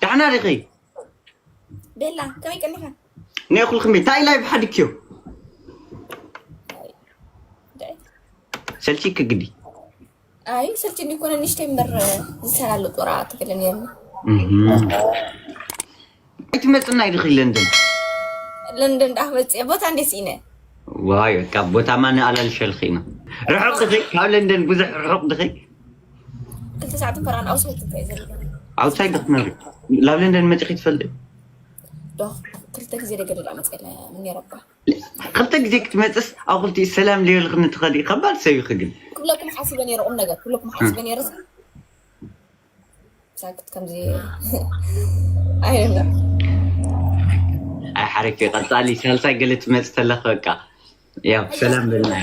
ዳሕና ዲኺ? ቤላ፣ ከመይ ቀኒኻ? ናይ ኩልኩም ቤት ታይ ላይ ብሓድክዮ? ሰልቺ ክግዲ። ኣይ፣ ሰልችኒ ኮነ፣ ንእሽተይ እምበር ዝሰላሉ ጦራ ትግለ ነይሩ። ኣይትመጽና ኢልኺ ለንደን? ለንደን ዳኣ መጽእ ቦታ እንዴ ስኢነ? ዋይ፣ በቃ ቦታማ ንኣላልሸልኺ ኢና። ርሑቕ ድኺ? ካብ ለንደን ብዙሕ ርሑቕ ድኺ? ክልተ ሰዓት እምበር ኣን ኣውሳይት እንታይ ዘሎ? ኣውትሳይድ ክትነብሪ? ላብ ለንደን መጺኺ ትፈልጢ? ዶ ክልተ ግዜ ደገ ደዳ መጽለ ምን ነረባ። ክልተ ግዜ ክትመጽስ ኣብ ክልቲኡ ሰላም ልበልኽኒ ትኸዲ? ከባድ ሰብ ኢኺ ግን። ክብለኩም ሓሲበ ነይረ ቁም ነገር፣ ክብለኩም ሓሲበ ነይረ። ሳክት ከምዚ ኣይደለም። ኣይ ሓሪፍ እዩ። ቀጻሊ ሳልሳይ ገለ ትመጽእ ተለኽ በቃ ያው ሰላም በልና።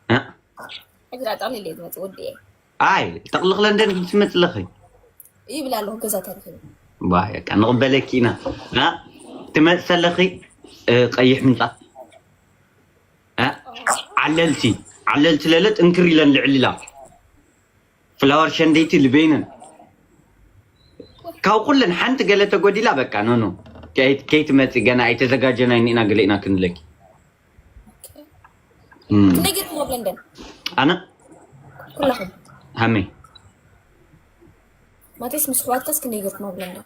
እ? ሕጂ ዳኣ ጠቕሊለ እየ ዝመጽእ ወዲ እየ። ኣይ ጠቕልኽ ለንደን ክትመጽእ ኣለኺ። ይብል ኣለኹ ገዛ ተረኺቡ። ባይ በቃ ንቕበለኪ ኢና። ና ትመጽእ ተለኺ እ፣ ቀይሕ ምንጻፍ እ፣ ዓለልቲ ዓለልቲ ለለ ጥንክር ኢለን ልዕልላ ፍላወር ሸንደይቲ ልበይነን ካብ ኩለን ሓንቲ ገለ ተጎዲላ በቃ ኖኖ ከይትመጽእ ገና ኣይተዘጋጀናይ ኒና ገለ ኢና ክንለኪ። ክንደይ ገይርኩም ኣብ ለንደን? ኣነ ኩላኹም ሃመይ ማቴስ ምስ ኣሕዋትካስ ክንደይ ገይርኩም ኣብ ለንደን?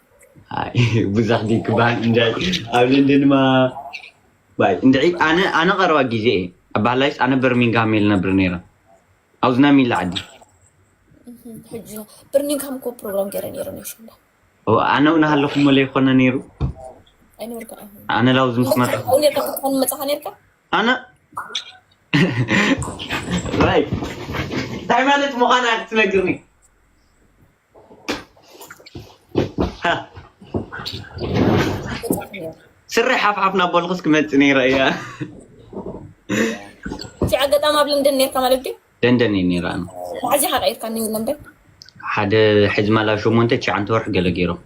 ኣይ ብዙሕ ድዩ ክበሃል እንድዒ ኣብ ለንደንማ ባይ እንድዒ ኣነ ኣነ ቀረባ ግዜ እየ ኣባህላይስ ኣነ በርሚንግሃም እየ ልነብር ነይረ ኣብዚ ናይ ሚላ ዓዲ ሕጂ በርሚንግሃም እኮ ፕሮግራም ገይረ ነይረ ናይ ሽንዳ ኣነ እውን ሃለኹሞ ለይኮነ ነይሩ ኣይነበርካ ኣነ ላውዚ ምስ መጣ ኣውኔርካ ክትኾን መጻኻ ነይርካ ኣነ ራይ እንታይ ማለት ምዃና ክትነግርኒ ስሪ ሓፍሓፍ ናበልኩስ ክመፅእ ነይረ እያ እቲ ኣጋጣሚ ኣብ ለንደን ነርካ ማለት ድዩ ደንደን እየ ነይረ ኣነ መዓዝ ኢኻ ቀይርካ ነይሩ ለንደን ሓደ ሕዚ ማላ ሸሞንተ ትሽዓንተ ወርሒ ገለ ገይሮም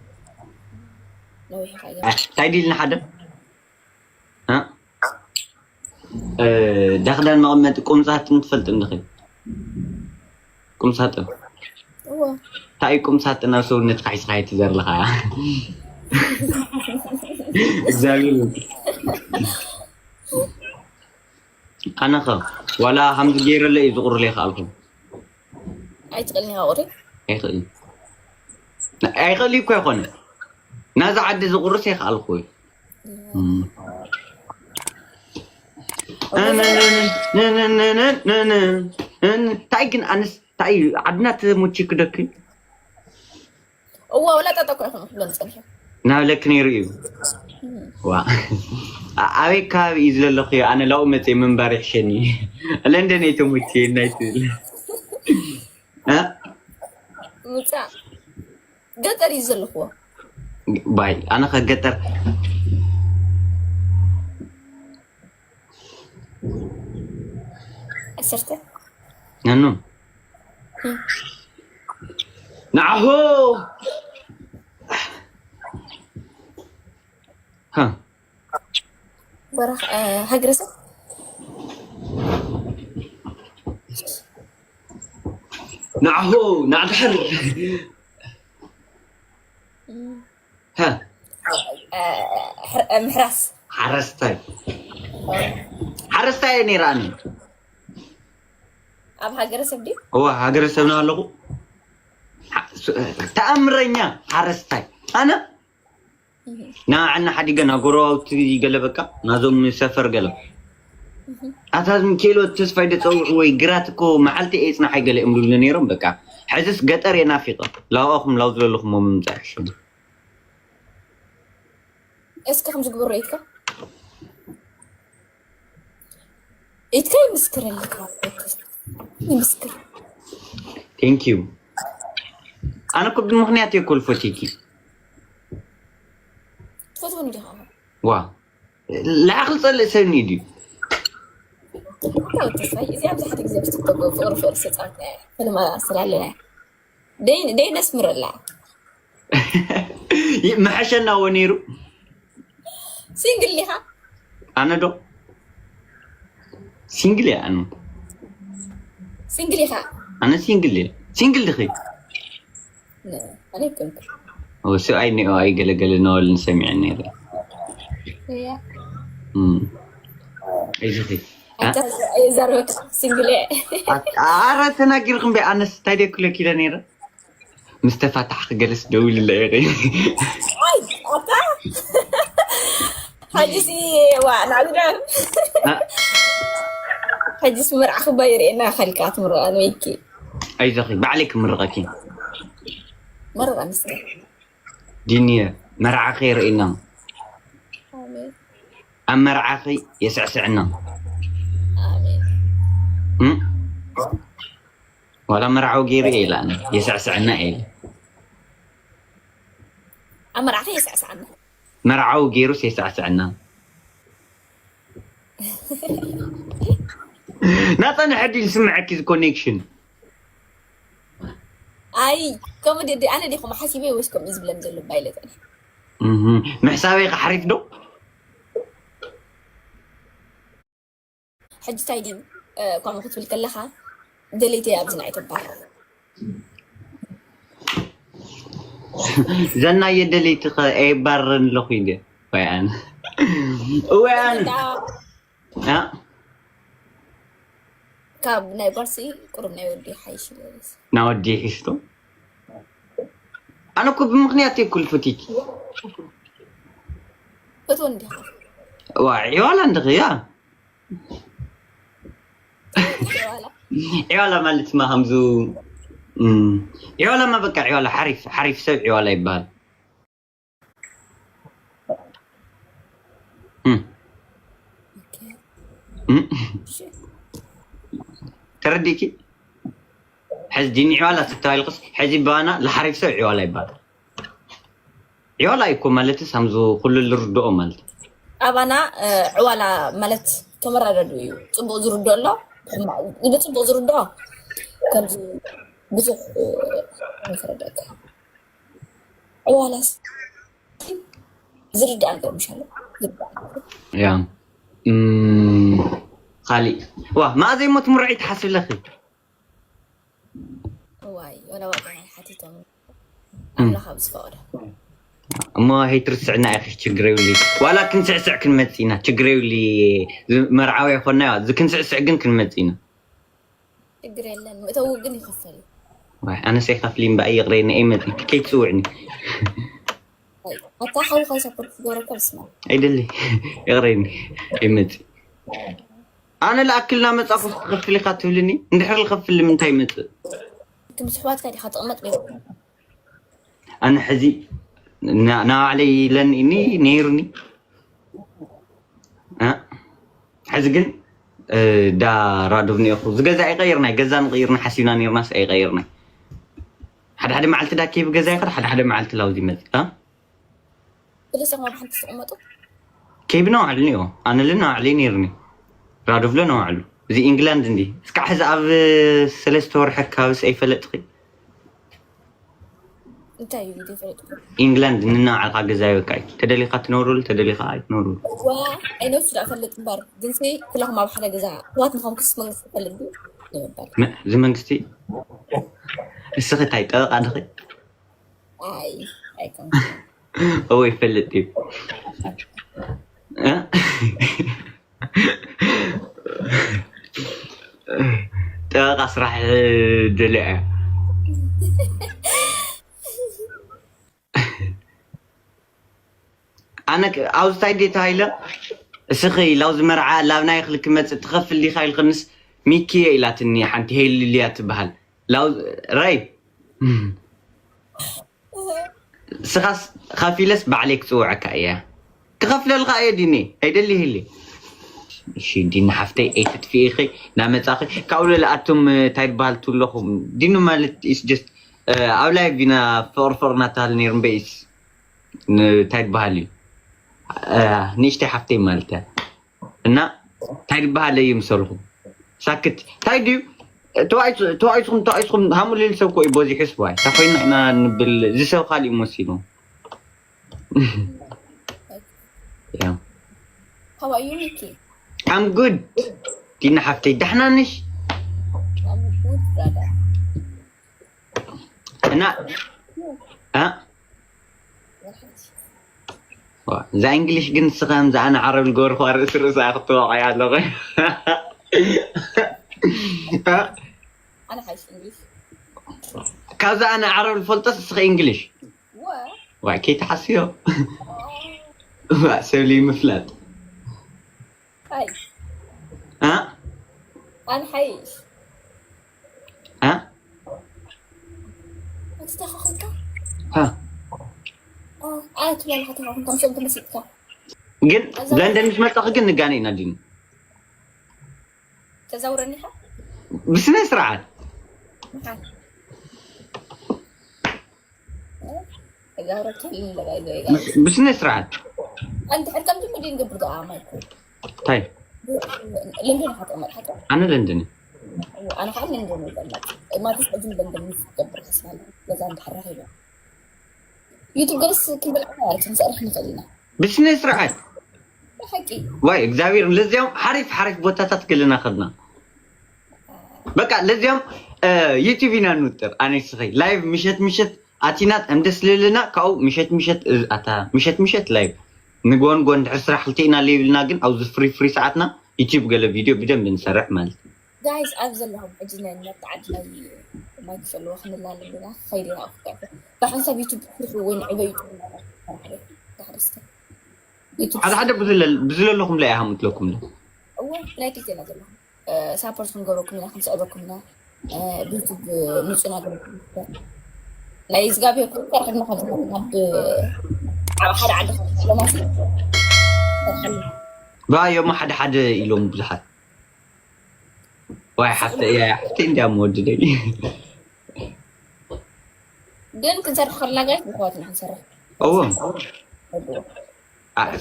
ነዊሕ ኢኻ እንታይ ዲልና ሓደ እ? እ፣ ዳኽዳን መቐመጢ ቁምሳጥን ትፈልጥ እንድኺ ቁምሳጥን እዎ እንታይ ቁምሳጥን ኣብ ሰውነትካ ሒዝካ ኣይትዘርልኻ እግዚኣብሔር ኣነኸ ዋላ ከምዚ ገይረለ እዩ ዝቑርለ ይኽኣልኩ ኣይትኽእልን ኢኻ ቁሪ ኣይኽእል ኣይኽእል እኮ ኣይኮነ ናዛ ዓዲ ዝቑርስ ኣይኽኣልኩ እዩ እንታይ ግን ኣንስ እንታይ ዓድና ተሙቺ ክደክ እዋ ወላ ጣጣ እኮ ኢኹም ክብሎም ፀኒሑ ናብለክ ነይሩ እዩ ዋ ኣበይ ከባቢ እዩ ዝለለኹ ኣነ ላኡ መፀ ምንባር ይሕሸኒ ለንደን ኣይተሙቺ ናይ ትብል ምፃእ ገጠር እዩ ዘለኽዎ ባይ ኣነ ከ ገጠር ዓሰርተ ነኑ ንዓሁ በረኻ ሃገረሰብ ንዓሁ ናዕድሕር ምሕራስ ሓረስታይ ሓረስታይ እየ ነይረ ኣነ ኣብ ሃገረሰብ ድዩ እዋ ሃገረሰብና ኣለኹ ተኣምረኛ ሓረስታይ ኣነ ንዓና ሓዲገ ናጎረባብቲ ገለ በቃ ናዞም ሰፈር ገለ ኣታ ሚካኤል ወዲ ተስፋይ ደፀውዑ ወይ ግራት እኮ መዓልቲ እየ ፅናሓይ ገለ እዮም ዝብሉ ነይሮም በቃ ሕዝስ ገጠር እየ ናፊቐ ላብኣኹም ላው ዝለለኹሞ ምምፃእ ይሕሸኒ እስከ ከም ዝግበሮ ኢትካ ኢትካ ይምስክረልካ ይምስክር thank you ኣነ እኮ ብምኽንያት እየ እኮ ልፈትየኪ ትፈትወኒ ዲኻ ዋ ላዕኽል ፀልእ ሰብ ኒ ድዩ ተስፋይ እዚ ኣብዚ ሓደ ግዜ ኣብ ቲክቶክ ፍቅሪ ፍቅሪ ዝተፃወትናያ ፈለማ ስላለና ደይ ነስምረላ መሐሸና ወ ነይሩ ሲንግል ዲኻ ኣነ ዶ ሲንግል እያ ኣነ ሲንግል ኢኻ ኣነ ሲንግል እየ ሲንግል ድኺ ኣነ ይኮንኩ ወሲ ኣይ ኒኦ ኣይ ገለገለ ነወልን ሰሚዐ ነይረ። እያ እም። እዚኺ ኣይተዛረበካ ሲንግል እየ። ኣረ ተናጊርኩም በይ ኣነስ እንታይ ደክሎ ኪለ ነይረ። ምስ ተፋታሕ ክገለስ ደውልለ እየ። ኣይ ኣታ ሓጅሲ ዋ ናግዳም ሓጅስ ምርዓኽ ባይርኤና ኸልካ ትምርቃ ንወይኪ ኣይዞኺ ባዕለይ ክምርቐኪ። መርቃ ንስካ ዲንየ መርዓኺ የርእየና። ኣሜን ኣብ መርዓኺ የስዕስዕና። ኣሜን እም? ዋላ መርዓዊ ገይሩ እየ ኢላ ኣነ የስዕስዕና እየ ኢለ። ኣብ መርዓኺ የስዕስዓና መርዓዊ ገይሩስ የስዕስዕና። ናፀንሐ ድዩ ዝስምዐኪ እዚ ኮኔክሽን? ኣይ ከምኡ ድዲ ኣነ ዲኹም ሓሲበ ወይስ ከምኡ ዝብለን ዘሎ ባይለጠን እህ፣ ምሕሳበይ ከሓሪፍ ዶ? ሕጂ እንታይ ድዩ ከምኡ ክትብል ከለኻ ደለይቲ ኣብዚ ናይ ተባር ዘናየ ደለይቲ ከ ኣይባረን ኣለኹ ኢለ ወይ ኣነ ወይ ኣነ እ? ካብ ናይ ጓልሲ ቁሩብ ናይ ወዲ ሓይሽ ይለስ ናወዲ ሒስቶ ኣነ እኮ ብምክንያት የኩል ፍቲክ እቶ እንዲኻ ዋ ዒዋላ እንድኺ ያ ዋላ ዒዋላ ማለት ማ ከምዙ ዒዋላ ማ በቃ ዒዋላ ሓሪፍ ሓሪፍ ሰብ ዒዋላ ይበሃል። እም፣ እም። ተረዲእኪ? ሕዚ ዲኒ ዕዋላ ተተባሂልክስ ሕዚ ባና ለሓሪፍ ሰብ ዕዋላ ይባላል። ዕዋላ እኮ ማለትስ ሃምዙ ኩሉ ልርድኦ ማለት እዩ። ኣባና ዕዋላ ማለት ተመራዳዱ እዩ። ፅቡቅ ዝርድኦ ኣሎ፣ ብፅቡቅ ዝርድኦ ከምዚ ብዙሕ ይፈረደካ። ዕዋላስ ዝርዳእ ነገር ምሽ ኣሎ ዝርዳእ ነገር ያ እም፣ ካሊእ ዋ ማእዘይ ሞ ትምርዒ ትሓስብ ኣለኺ። እዋይ ወላ ዋጋ ናይ ሓቲቶም ኣምላኽ ኣብ ዝፈቐደ እሞ ሄይትርስዕና ኢኺ ችግር የብሊ ዋላ ክንስዕስዕ ክንመጽእ ኢና ችግር የብሊ። መርዓዊ ኣይኮና እዚ ክንስዕስዕ ግን ክንመጽእ ኢና። ችግር የለን ምእተዊ ግን ይኸፈል እዩ። ዋይ ኣነስ ኣይከፍሊን በኣ ይቕረኒ ኣይመጽእ ከይትጽውዕኒ። ኣታ ሓውኻ ሰፖርት ዝገበረካ ብስማ ኣይደሊ ይቕረኒ ኣይመጽእ። ኣነ ለኣክልና መጻኹ ክኸፍል ኢኻ ትብልኒ እንድሕር ዝኸፍል ንምንታይ ይመጽእ? ትምስሕዋትካ ዲኻ ትቕመጥ ቤት ኣነ ሕዚ ና- ናባዕለይ ኢለኒ ነይሩኒ እ? ሕዚ ግን እ፣ ዳ ራዶብ ኒኦኹ ዝገዛ ይቀይርናይ ገዛ ንቀይርና ሓሲብና ነይርናስ ኣይቀይርናይ ሓደ ሓደ መዓልቲ ዳ ኬብ ገዛ ይኸድ ሓደ ሓደ መዓልቲ ላውዚ ይመፅእ እ? ክልሰማ ብሓንቲ ዝቕመጡ ኬብ ነዋዕሉ ኒኦ ኣነልን ነዋዕሉ ነይርኒ ራዶብለ ነዋዕሉ እዚ ኢንግላንድ እንዲ እስካዕ ሕዚ ኣብ ሰለስተ ወርሒ ኣካባቢስ ኣይፈለጥኺ እንታይ እዩ ዘይፈለጥኩ ኢንግላንድ ንናባዕልካ ገዛ ይበቃ እዩ ተደሊካ ትነብረሉ ተደሊካ ኣይትነብረሉ ዋ ኣይነሱ ዳ ፈልጥ እምበር ግንሲ ኩላኹም ኣብ ሓደ ገዛ ሰባት ንኸም ክስ መንግስቲ ይፈልጥ ድዩ ንምባል መ- እዚ መንግስቲ እስኺ እንታይ ጠበቃ ድኺ ኣይ ኣይኮን እወ ይፈልጥ እዩ እ? ጠበቃ ስራሕ ደልያ እያ ኣነ ኣብዚ እንታይ ድየ ተባሂለ እስኺ ላውዚ መርዓ ላብ ናይ ክልክ መፅእ ትኸፍል ዲኻ ኢልክንስ ሚኪየ ኢላትኒ ሓንቲ ሄልልያ ትበሃል ላው ራይ ስኻስ ከፊለስ ባዕለይ ክፅውዐካ እየ ክኸፍለልካ እየ ዲኒ ኣይደሊ ህሊ እሺ ዲኒ ሓፍተይ ኣይትጥፊኢኺ ናመፃኺ ካብኡ ልለ ኣቱም እንታይ ትበሃል ትብለኹም ዲኑ ማለት ኢስ ጀስት ኣብ ላይቭ ኢና ፍቕሪ ፍቕሪ እናተባሃለ ነይሩ እምበይስ እንታይ ትበሃል እዩ ንእሽተይ ሓፍተይ ማለት እያ እና እንታይ ዝበሃል እዩ ምሰልኹም ሳክት እንታይ ድዩ ተዋኢስኹም ተዋኢስኹም ሃሙሊል ሰብ ኮ እዩ በዚሑ ስዋይ እንታይ ኮይና ኢና ንብል እዚ ሰብ ካሊእ መሲሉ How are you, Nikki? I'm good ዲና ሓፍተይ ዳሕናንሽ I'm good, brother. እና እ? እዛ እንግሊሽ ግን ንስኻ ከምዚ ኣነ ዓረብ ዝገበርኩዋ ርእሲ ርእሳ ክትወቕዐያ ኣለኹ። ኣነ ሓይሽ እንግሊሽ ካብዚ ኣነ ዓረብ ዝፈልጦስ ንስኻ እንግሊሽ ወ ዋይ ከይትሓስዮ። ዋእ፣ ሰብ ልዩ ምፍላጥ ሓይሽ እ? ኣነ ሓይሽ እ? ኣትተኻኸልካ እ? ኣያት ትበልካ ተኻኸልካ ምስኦም ተመሲጥካ ግን ለንደን ምስ መጣኺ ግን ንጋነ ኢና ዲኒ ተዛውረኒኻ ብስነ ስርዓት ምሓን ተዛውረካ ይለባይ ብስነ ስርዓት ኣንተ ሕርቀም ድማ ዲን ገብር ደኣ ማይኮ እንታይ ለንደን ሓጠመጥ ሓጠ ኣነ ለንደን እየ። ኣነ ከዓ ለንደን ይበላል ማለት ሕጂ ለንደን ምስ ትገብር ክስማል በዛ እንድሕር ረኺበ ዩቱብ ገለስ ክንብል ማለት ክንሰርሕ ንኽእል ኢና ብስነ ስርዓት ብሓቂ ዋይ እግዚኣብሔር ለዚያም ሓሪፍ ሓሪፍ ቦታታት ገለና ከድና በቃ ለዚያም ዩቲብ ኢና ንውጥር ኣነ ስኸይ ላይቭ ምሸት ምሸት ኣቲና ጠም ደስ ልልና ካብኡ ምሸት ምሸት እ- ኣታ ምሸት ምሸት ላይቭ ንጎን ጎን ድሕር ስራሕ ክልተ ኢና ለይብልና ግን ኣብዚ ፍሪ ፍሪ ሰዓትና ዩቲብ ገለ ቪድዮ ብደንብ ንሰርሕ ማለት እዩ ጋይስ ኣብ ዘለኹም ሕጂ ናይ መተዓዲ ናይ ማይክ ዘለዎ ክንላለ ኣለና ኸይድ ኢና ኣፍቀር ብሓንሳብ ዩቱብ ክርሑ ወይ ንዕበዩ ዳሕደስተ ዩቱብ ሓደ ሓደ ብዝለ- ብዝለለኹም ለ ኣይሃምትለኩም ለ እወ ናይ ክልቴና ዘለኹም ሳፖርት ክንገብረኩም ኢና ክንስዕበኩም ኢና ብዩቱብ ምፁና ገ ናይ እግዚኣብሔር ኩርካር ቅድሚ ካብ ናብ ኣብ ሓደ ዓዲ ስለማሲ ባዮሞ ሓደ ሓደ ኢሎም ብዙሓት ዋይ ሓፍተ እያ ሓፍተ እንዲያ መወድደይ ግን ክንሰርሕ ከለና ጋይስ ብሕዋትና ክንሰርሕ እዎ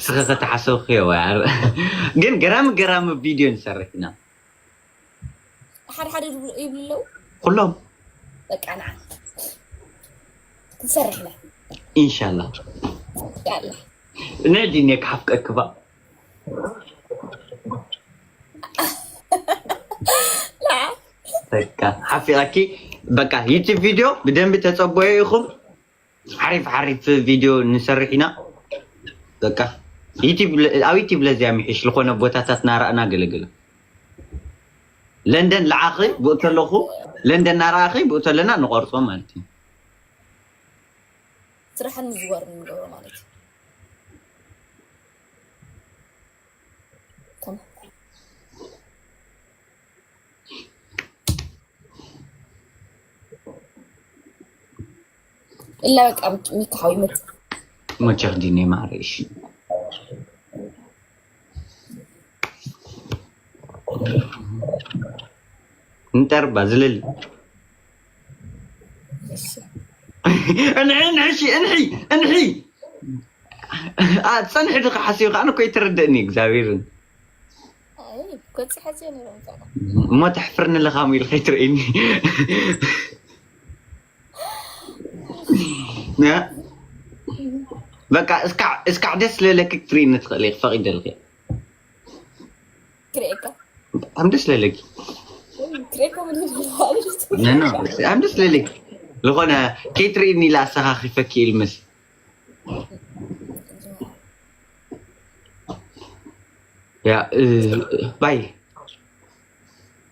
ስኸ ከተሓሰብክዮ ግን ገራሚ ገራሚ ቪድዮ ንሰርሕ ኢና ሓደ ሓደ ይብሉ ኣለዉ ኩሎም በቃ ንዓ ክንሰርሕ ኢና ኢንሻላ ያላ ንዕዲን እየ ክሓፍቀክባ በቃ ሓፊቓኪ በቃ ዩቲብ ቪድዮ ብደንቢ ተፀበዮ ኢኹም ሓሪፍ ሓሪፍ ቪድዮ ንሰርሕ ኢና በቃ ዩቲብ ለ- ኣብ ዩቲብ ለዚያ ምሒሽ ዝኾነ ቦታታት ናረኣና ገለገለ ለንደን ለዓኺ ብኡ ተለኹ ለንደን ናረኣኺ ብኡ ተለና ንቆርፆ ማለት እዩ ስራሕን ምዝዋርን ንገብሮ ማለት እዩ ተማ- እላ በቃ ሚካሓዊ መት መቸኽ ዲኔ ማዕረ እሺ እንጠርባ ዝለሊ እንሒ እንሒ እሺ እንሒ እንሒ አ፣ ትጸንሒ ድኻ ሓሲብካ ኣነ እኮ ይትረደእኒ እግዚኣብሔርን ኮፂ ሓፂዮ ነይሮም ፃዕዳ እሞ ተሕፍርኒ ለኻሙ ኢልካ ይትርእኒ እ? በቃ እስካዕ እስካዕ ደስ ለለኪ ክትርእኒ ትኽእል ኢኺ ፈቒደልኪ ክርእየካ ብጣዕሚ ደስ ለለኪ ክርእየካ ምድር ነኖ ብጣዕሚ ደስ ለለኪ ዝኾነ ከይትርእኒ ኢለ ኣሰኻኺፈኪ ኢልምስ ያ እ፣ ባይ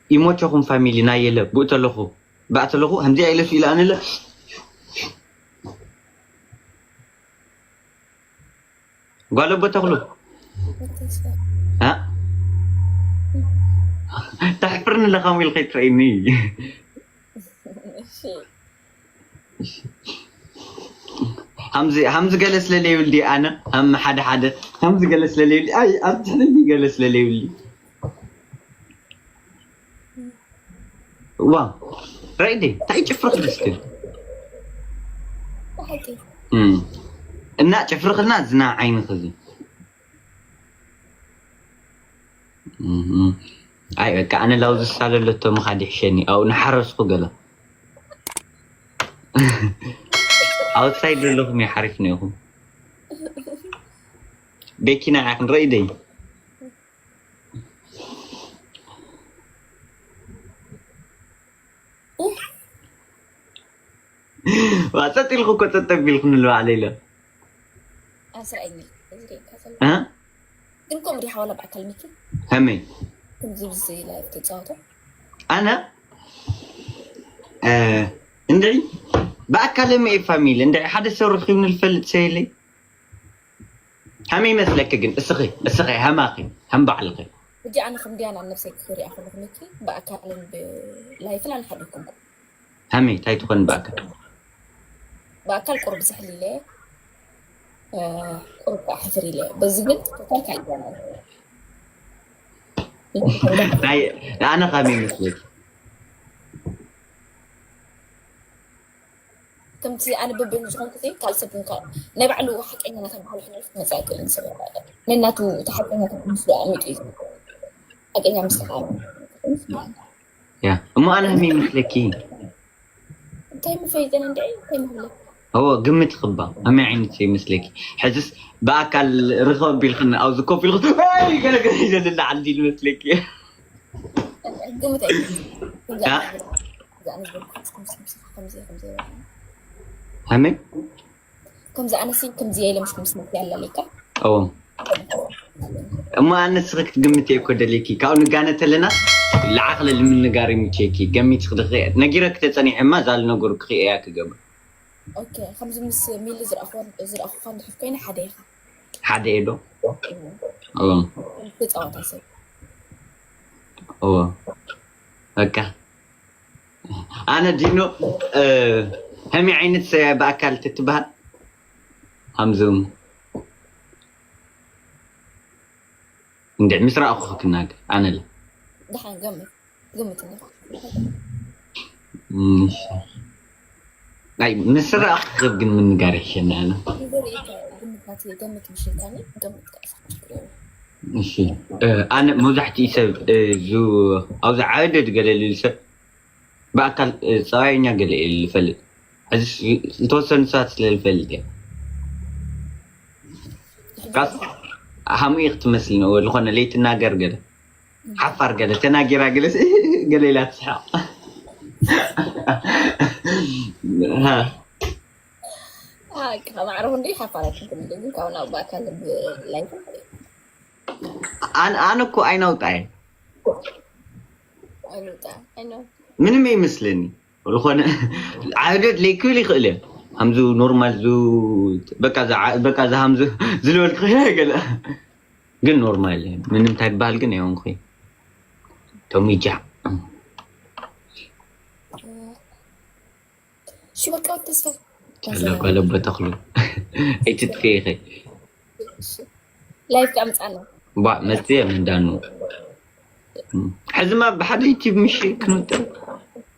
ይሞቸኹም ፋሚሊ ናይ የለ ብኡ ተለኹ ብኣ ተለኹ ከምዚኣ ኢለሱ ኢለ ኣነለ ጓል ኣቦ ተኽሉ እ? ተሕፍርኒ ለኻሙ ኢልከ ትረኢኒ እሺ ሃምዚ ሃምዚ ገለ ስለ ለይብል ዲ ኣነ ሃም ሓደ ሓደ ሃምዚ ገለ ስለ ለይብል ኣይ ኣብ ትሕቲ ገለ ስለ ለይብል ዋ ራይዲ እንታይ ጭፍርኽ ደስክል ብሓቂ እና ጭፍርኽልና ዝና ዓይንኽ እዚ ኣይ በቃ ኣነ ላው ዝሳለለቶ ምኻድ ይሕሸኒ ኣው ንሓረስኩ ገለ ኣውትሳይድ ዘለኹም ይሓሪፍ ነኹም ቤኪና ኢኻ ክንርኢ ደይ ዋ ጸጥ ኢልኩ እኮ ጸጥ ኣቢልኩ ንልባዕለ ኢለ ኣስራእኒ ዝርእየካ ዘሎ እ ግን ከምኡ ዲኻ ዋላ ብኣካል ሚኪ ከመይ ከምዚ ብዚ ላይፍ ተፃወቶ ኣነ እ፣ እንድዒ ብኣካል መ ፋሚሊ እንድዒ ሓደ ሰብ ረኺብኒ ዝፈልጥ ሰየለይ። ከመይ ይመስለኪ ግን እስኺ እስኺ ሃማኺ ሃም ባዕልኺ ሕጂ ኣነ ከም ዲያና ነብሰይ ክሪኣ ከለኹ ሚኪ ብኣካልን ብላይፍን ኣነ ሓደ ኣይኮንኩ ከመይ እንታይ ትኾን ብኣካል ብኣካል ቁሩብ ዝሕል ኢለ እ፣ ቁሩብ ከዓ ሕፍር ኢለ በዚ ግን ቶታል ካልእ ዲያና ናይ ኣነ ከመይ ይመስለኪ ከምቲ ኣነ በበይኑ ዝኾንኩ ሲ ካልእ ሰብ ግን ካብ ናይ ባዕሉ ሓቀኛ ናታ ባዕሉ ሕነ ክትመፅእ ኣይክእልን ሰብ ነናቱ እቲ ሓቀኛ ምስሉ ኣሚጡ እዩ ዝመፅእ። ሓቀኛ ምስ ተቃረበ ያ እሞ ኣነ ከመይ ይመስለኪ እንታይ ምፈይጠን እንደ እንታይ ምብለ እዎ ግምት ክባ ከመይ ዓይነት ሰብ ይመስለኪ ሕዝስ ብኣካል ርኸብ ቢልክን ኣብዚ ኮፍ ኢልክ ገለገለ ይዘልላ ዓንዲ ይመስለኪ ግምት ኣይኮንስ እ? ከምዚ ከምዚ ከመይ ከምዚ ኣነሲ ከምዚ ኢለ ምስ ምስ መፅእ ኣለለካ እዎ እሞ ኣነ ንስኺ ክትግምት እየ እኮ ደልየኪ ካብኡ ንጋነ ተለና ለዓኽለ ንምንጋር ይምቸኪ ገሚት ክድኽየ ነጊረ ክተፀኒሐማ እዛ ልነገሩ ክኽእያ ክገብር ኦኬ ከምዚ ምስ ሚሊ ዝረኣኹ ዝረኣኹካ እንድሕር ኮይነ ሓደ ኢኻ ሓደ እየ ዶ እዎ ተፃወታ ሰብ እዎ በቃ ኣነ ዲኖ እ፣ ከመይ ዓይነት ሰብ እያ ብኣካል ትትበሃል ሃምዞም እንድዕ ምስ ረኣኹ ክናገር ኣነለ ደሓን ገምት ግምት እንዲኻ እሺ። ናይ ምስ ረኣኹ ክብ ግን ምንጋር ይሕሸኒ ኣነ ንዘርእካ ግምታት ገምት ምሽልካኒ ገምት ከእሳ ችግር የብሉን። እሺ እ፣ ኣነ መብዛሕትኡ ሰብ እ፣ ዙ ኣብዚ ዓበደ ዝገለልል ሰብ ብኣካል እ፣ ፀባየኛ ገለ እዩ ዝፈልጥ ሕዚ ዝተወሰኑ ሰባት ስለ ዝፈልጥ እየ ካስ ሃምኡ ክትመስል ነው ዝኾነ ለይትናገር ገለ ሓፋር ገለ ተናጊራ ገለ ገለ ኢላ ትስሓቕ ከማዕረፉ እንዲ ሓፋር ኣይኮንኩም ግን ካብ ናብ ብኣካል ብላይፍ ኣነ ኣነ እኮ ኣይናውጣ እየ ኣይንውጣ ኣይነው ምንም ይመስለኒ ዝኾነ ዓደድ ለይክብል ይኽእል እየ ከምዚ ኖርማል ዙ በቃ ዛ- በቃ ዛ ሃምዚ ዝለበልክ ገለ ግን ኖርማል እየ ምንም እንታይ ዝበሃል ግን ኣይሆንኩ ቶሚጃ ሽበቃ ተስፋ ጨለቆለቦ ተኽሉ ኣይትጥፊ ኢኸ ላይፍ ኣምፃና ቧ መፅየ ምንዳኑ ሕዝማ ብሓደ ዩቲብ ምሽ ክንውጥር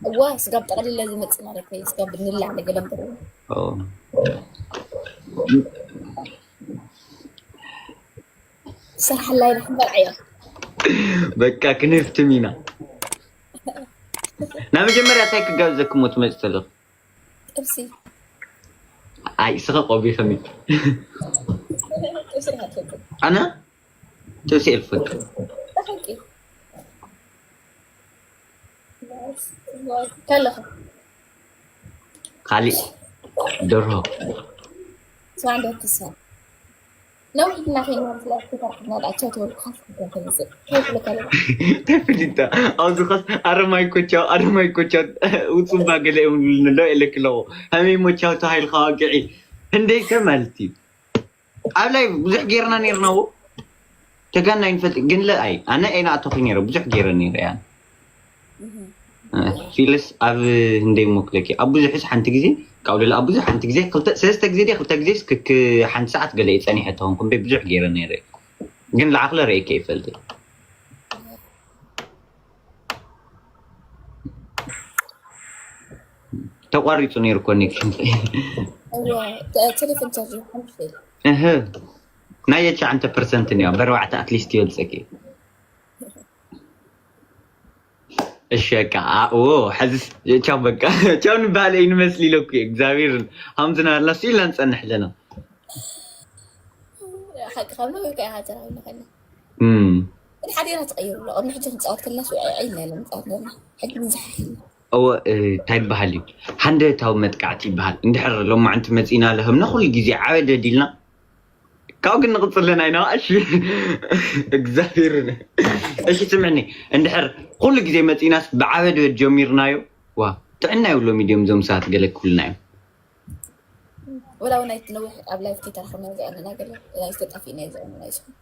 እዋ ስጋብ ጠቕሊለ ዝመፅእ ማለት እዩ ስጋብ ንላዕ ንገለምበ ኦ፣ ስራሕ ላይ ንክንበልዓዮ በቃ ክንህፍትም ኢና ናብ መጀመርያ እንታይ ክጋብዘክሞ ትመፅ ተለኹ ጥብሲ ኣይ ስኸ ቆቢኸኒ ጥብሲ ዲኻ ትፈቱ ኣነ ጥብሲ እየ ዝፈቱ ተፈቂ ከለኻ ካሊእ ደርሆ ስማዕዶ ትሰ ነዊሕና ከይና ዝላክታ ናዳቸው ተወልኩ ሓስብካ ተመፅእ ከይብለካ ተፍሊጣ ኣብዚ ኸስ ኣረማይ ኮቻው ኣረማይ ኮቻው ውፅባ ገለ እዮም ዝብሉኒ ዶ የለክ ኣለኹ ከመይ ሞቻው ተባሂልካ ዋግዒ ህንደይከ ማለት እዩ ኣብ ላይ ብዙሕ ጌርና ኔርና ዎ ተጋና ይንፈልጥ ግን ለኣይ ኣነ ኣይናእተኹ ነረ ብዙሕ ጌረ ነረ እያ ፊልስ ኣብ ህንደይ ሞክለኪ ኣብ ብዙሕስ ሓንቲ ግዜ ካብ ልላ ኣብ ብዙሕ ሓንቲ ግዜ ክልተ- ሰለስተ ግዜ ድየ ክልተ ግዜ ክክ ሓንቲ ሰዓት ገለ እየ ጸኒሐ ተኾንኩ እምበይ ብዙሕ ገይረ ነይረ ግን ላዕኽለ ርእየኪ ይፈልጥ ተቋሪፁ ነይሩ ኮኔክሽን እዋ ተ- ቴሌፎን ቻርጅ ሓሙሽተ ኢለ እህ ናይ የትሽዓንተ ፐርሰንት እያ በርባዕተ ኣትሊስት ይበልፀኪ እሺ በቃ ኦ ሐዚ ቻው በቃ ቻው ንባህል እዩ ንመስል ኢለኩ እግዚኣብሔርን ሃምዝና ኣላ ስኢልና ንፀንሕ ኣለና ሓቂ ካብ ነበርካ ኢኻ ተራዊና ከለ እም፣ ግን ሓዴራ ትቐይሩ ኣሎ ቅድሚ ሕጂ ክንፃወት ከለና ስውዕ ዒልና ኢለ ምፃወት ነርና ሕጂ ግን ዝሓሕል እወ እ፣ እንታይ ይበሃል እዩ ሃንደበታዊ መጥቃዕቲ ይበሃል እንድሕር ሎማዕንቲ መፂና ለህምና ኩሉ ግዜ ዓበደ ዲልና ካብኡ ግን ንቕፅል ኣለና ኢና። እሺ እግዚኣብሔር። እሺ ስምዕኒ፣ እንድሕር ኩሉ ግዜ መፂናስ ብዓበድበድ ጀሚርናዮ፣ ዋ ጥዕና የብሎም ኢድዮም እዞም ሰባት፣ ገለ ክብሉና እዮም። ወላ እውን ኣይትነውሕ ኣብ ላይፍ ከይተራኸብና ዝኣለና ገለ ናይ ዝተጣፊእና እዩ ዘእምና ይስኹም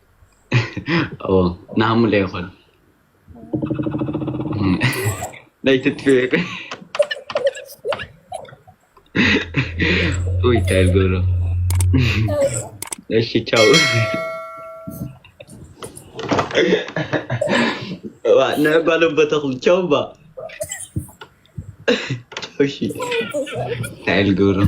ኦ ናሃሙለ ይኾን ናይ ትጥፍር። ውይ እንታይ ልገብሮ። እሺ ቻው። ዋ ንዕባሎም በተኽሉ ቻው ባ። ቻው። እሺ እንታይ ልገብሮ።